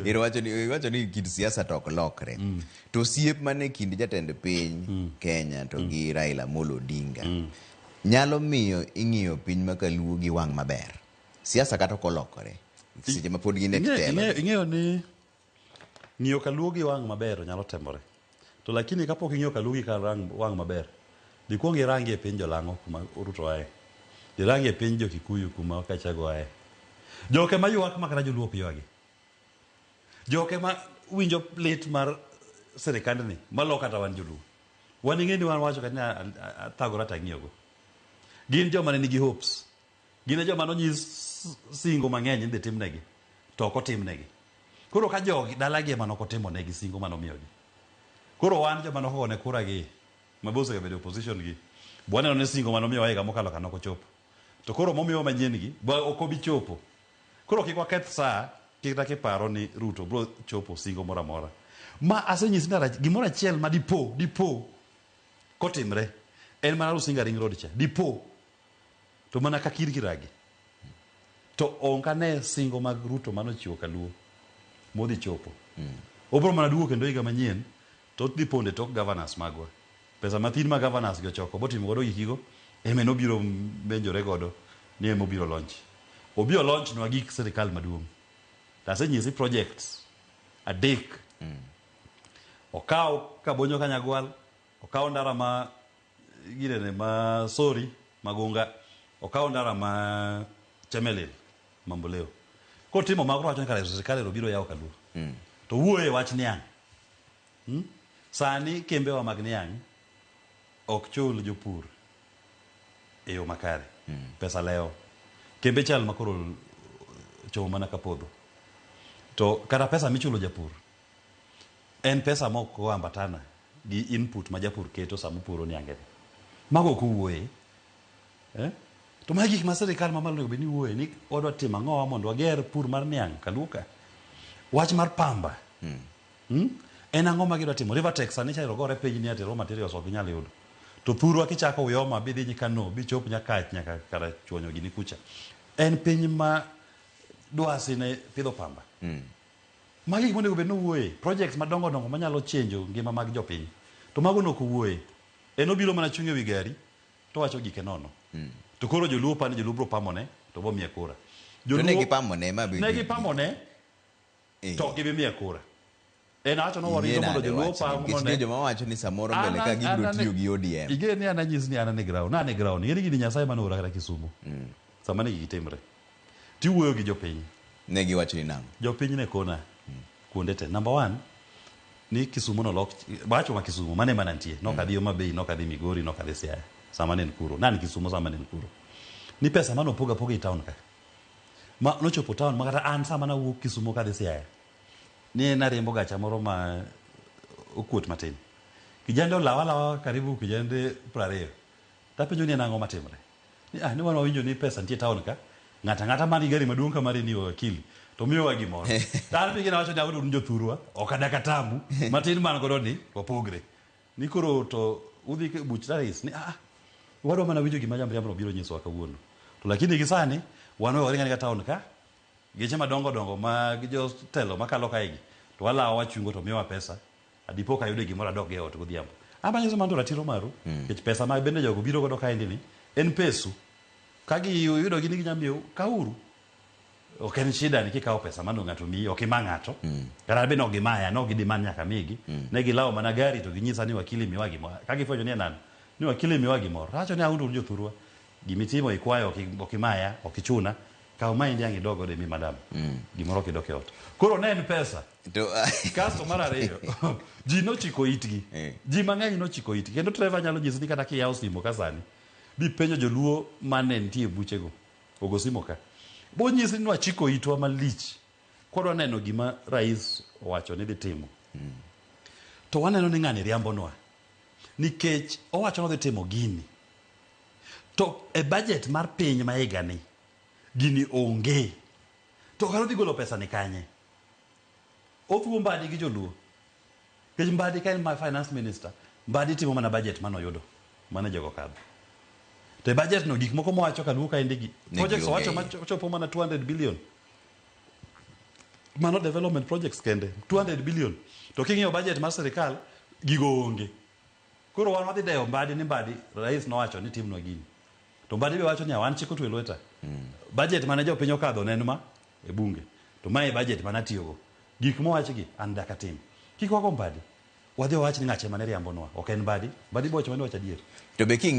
Ero wacho ni iwacho ni kit siasa to ok lokre. To osiep mane kind jatend piny Kenya to gi Raila Amolo Odinga nyalo miyo ing'iyo piny ma kaluo gi wang' maber. Siasa kata ok olokore. Seche ma pod gin e telo. Ing'eyo ni ng'iyo kaluo gi wang' maber nyalo temore. To lakini kapok ing'iyo kaluo gi wang' maber, dikuong irangi e piny jolang'o kuma Ruto aye. Irangi e piny jo-Kikuyu kuma Gachagua aye. Joke ma ywak ma kata joluo ok ywagi. Joke ma winjo lit mar sirikandni malo kata wan joluo. Wan ing'e ni wan wacho kata ni athagora to ang'iyogo. Gin joma ne nigi hopes. Gin e joma nonyis singo mang'eny ni idhi timnegi to ok otimnegi. Koro ka jogi dalagi ema nok otimonegi singo mane omiyogi. Koro wan joma nokogone kura gi ma be osebedo e opposition gi be waneno ni singo mane omiyowa higa mokalo ka nok ochopo. To koro momiyowa manyien gi be ok obi chopo. Koro kik waketh saa kata kiparo ni Ruto biro chopo singo moro amora. Ma asenyisi ni gimoro achiel ma dipo dipo kotimre en mana Rusinga Ring Road cha. Dipo to mana ka kir kiragi. To onk ane singo mag Ruto mane ochiwo kaluo modhi chopo. Obiro mana duogo kendo higa manyien to odhi pondo e tok governors magwa. Pesa mathin ma governors gi ochoko botimo godo gikigo ema en obiro menjore godo ni ema obiro launch. Obi o launch nwa gik sirikal maduong'. To asenyisi projects adek. Okaw Kabonyo Kanyagwal, okaw ndara ma girene ma Sori Magunga, okaw ndara ma Chemelil Mamboleo. Kotimo mago to wacho ni kare sirikal ero biro yawo kaluo. To wuoye e wach niang'. Sani kembewa mag niang' ok chul jopur e yo makare. Pesa lewo. Kembe chal ma koro chomo mana kapodho. To kata pesa michulo japur en pesa mok oambatana gi input ma japur keto sama opuro niange ni. Mago ok owuoye. Eh? To magi gik ma sirikal mamalo onego bed ni wuoye ni wadwa timo ang'owa mondo wager pur mar niang' kaluo ka. Wach mar pamba. En ang'o ma gidwa timo? Rivatex sani cha ogore piny ni ati raw materials ok ginyal yudo. To thurwa kichako Uyoma bidhi Nyikano bichop Nyakach nyaka Karachuonyo gini kucha. En piny ma dwasi ne pidho pamba. Magi gik monego bed ni owuoye. Projects madongo dongo manyalo chenjo ngima mag jopiny. To mago nok owuoye. En obiro mana chung' ewi gari to wacho gike nono. To koro joluo pani joluo bro pamone to bo miye kura. To ne gipamone ma ne gipamone to ok gibi miye kura. En awacho ni warito mondo joluo opam Nikech nitie joma wacho ni samoro mbele ka gibiro tiyo gi ODM. Ing'e ni an anyisi ni an ane ground. Nane ground. Ing'e ni gini Nyasaye mane oora kata Kisumu. Sama ne gigi timre. Tiwuoyo gi jopiny. Ne giwacho ni nang'o? Jopiny ne kona kuonde te. Number one, ni Kisumu nolok, wacho ma Kisumu, mane mana nitie. Nok adhi Homa Bay, nok adhi Migori, nok adhi Siaya. Sama ne en kuro. Nan Kisumu sama ne en kuro. Ni pesa mane opog apoga e town ka. Ma nochopo town ma kata an sama nawuok Kisumu kadhi Siaya. Ni nariembo gacha moro ma okuot matin. Kijande olawa alawa karibu kijande 20. Tapenjo ni en ang'o matimre. Ni ah ni wan wawinjo ni pesa nitie town ka. Ng'ato ang'ata man gi gari maduong' ka mari ni wakili to miyowa gimoro. To an be gina wacho ni un jothurwa ok adak atamu matin man godo ni wapogre. Ni koro to udhi e buch rais ni ah wadwa mana winjo gima jamriambo biro nyisowa kawuono. To lakini gi sani wan we waring aringa town ka geche madongo dongo mag jotelo makalo kae gi to walawo wachungo to miyowa pesa adipo ka ayudo gimoro adok go e ot godhiambo. An anyiso mano to ratiro maru nikech pesa ma bende jogo biro godo kaendi ni en pesu. Ka giyudo gi ni ginya miyou kawuru. Ok en shida ni kikawo pesa mano ng'ato miyi ok ima ng'ato. Kata be nok gimaya nok gidemand nyaka migi. Ne gilawo mana gari to ginyisa ni wakili miwa gimoro. Ka gifwenyo ni en an ni wakili miwa gimoro. Awacho ni un jothurwa gimitimo ikwayo ok imaya ok ichuna kaw maendi ang' idog godo imi madam gimoro kidok e ot. Koro ne en pesa. To Kasto mar ariyo, ji nochiko itgi. Ji mang'eny nochiko itgi. Kendo Trevor nyalo nyisi ni kata kiyawo simo ka sani, bipenjo joluo mane nitie e buchego, ogo simo ka. Bonyisi ni wachiko itwa malich kwadwa neno gima rais owacho ni dhi timo. To waneno ni ng'ani riambonwa. Nikech owacho ni odhi timo gini. To e budget mar piny ma higani, gini onge. To kare odhi golo pesa ni kanye? Othuo Mbadi gi joluo. Nikech Mbadi ka en ma finance minister, Mbadi timo mana budget mane oyudo, mane jogo okadho. To e budget no gik moko mowacho kaluo kaendi gi, Ne projects gionge owacho iye. machopo mana 200 billion. Mano development projects kende 200 billion. To king'iyo budget mar sirikal gigo onge. Koro wan wadhi dewo Mbadi ni Mbadi rais nowacho ni timnwa gini. To Mbadi be wacho ni wan chik otwe lweta. Budget mane jopiny okadho ne en ma e bunge. To mae e budget mane atiyogo. Gik mowach gi an dak atim. Kik wago Mbadi. Wadhi wawach ni ng'ache mane riambonwa. Ok en Mbadi. Mbadi be owacho mana ni wacho adier. To be king'iyo